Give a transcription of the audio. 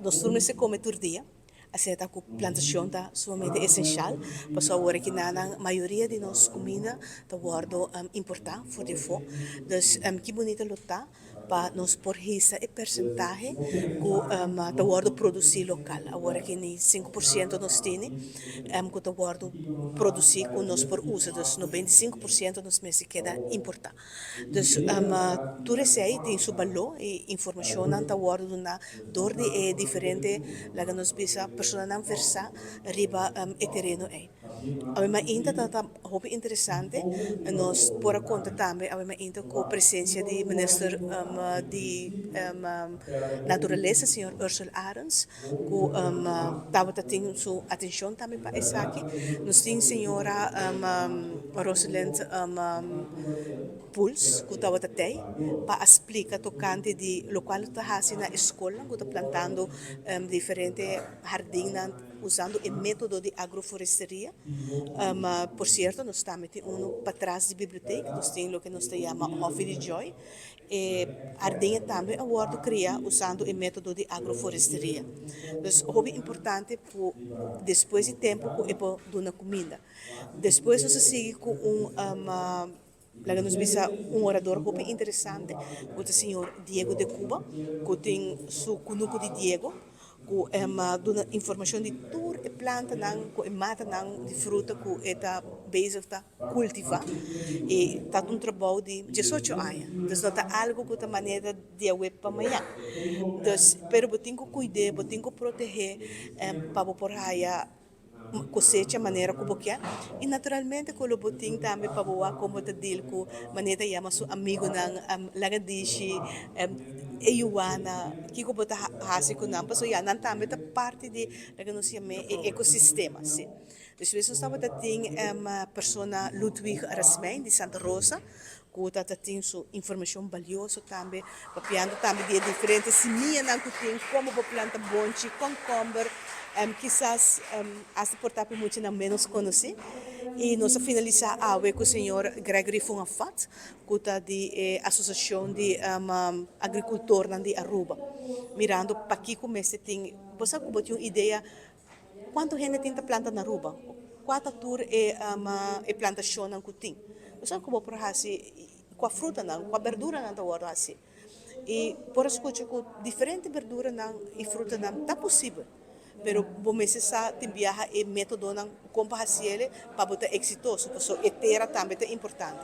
Nos tur mester kome tur dia, asina ta ku plantashon ta sumamente esenshal, pasobra awor aki nan mayoria di nos kuminda ta wòrdu importá for di afó. Dus ki bunita lo ta pa nos por hisa e persentahe ku ta wòrdu produsí lokal. Awor aki ni 5% nos tene ku ta wòrdu produsí ku nos por usa, dus 95% nos mester keda importá. Dus tur esei tin su baló i informashonnan ta wòrdu duná dor di e diferente, laga nos bisa, personanan versá riba e tereno ei. Awe mainta ta hopi interesante, nos por a konta tambe awe mainta ku presensia di Minister di Naturalesa, señor Ursell Arends, ku tabata tin su atenshon tambe pa esaki. Nos tin señora Rosalind Puls ku tabata tei pa a splika tokante di lokual ta hasi na e skolnan ku ta plantando diferente hardinnan usando e metodo di agroforesteria. Por sierto nos tambe tin unu patras di bibliotek, nos tin loke nos ta yama Hòfi di Joy. E hardinnan tambe a wòrdu kria usando e metodo di agroforesteria. Dus hopi importante ku despues di tempu ku e por duna kuminda. Despues nos a sigui ku un laga nos bisa un orador hopi interesante ku ta señor Diego de Cuba ku tin su kunuku di Diego ku a duna informashon di tur e plantanan ku e matanan di fruta ku e ta bezig ta kultivá i ta un trabou di 18 aña. Dus no ta algu ku ta manera di awe pa mañan. Dus, pero bo tin ku kuid'é, bo tin ku proteh'é pa bo por haya kosecha manera ku bo ke. I naturalmente ku lo bo tin tambe pa bo wak kon bo ta deal ku manera ta yama su amigunan lagadishi, e yuwana, kiko bo ta hasi ku nan pasobra ya nan tambe ta parti di loke nos yam'é e ekosistema. Sí. Despues nos tabata tin persona Ludwig Rasmijn di Santa Rosa ku ta ta tin su informashon balioso tambe papiando tambe di e diferente simianan ku tin, komo bo planta bonchi, kònkòmber, kisas asta por ta pa e muchanan ménos konosí. I nos a finalisá awe ku señor Gregory Fungafat ku ta di e asosiashon di agrikultornan di Aruba mirando pakiko mester tin, bo sa ku bo tin un idea Kuantu hende tin ta planta na Aruba? Kua ta tur e e plantashonnan ku tin? Bo sa ku bo por hasi kua frutanan, kua berduranan ta wòrdu hasi. I por a skucha ku diferente berduranan i frutanan ta posibel, pero bo mester sa tin biaha e métodonan kon pa hasiel pa bo ta eksitoso, pasobra e tera tambe ta importante.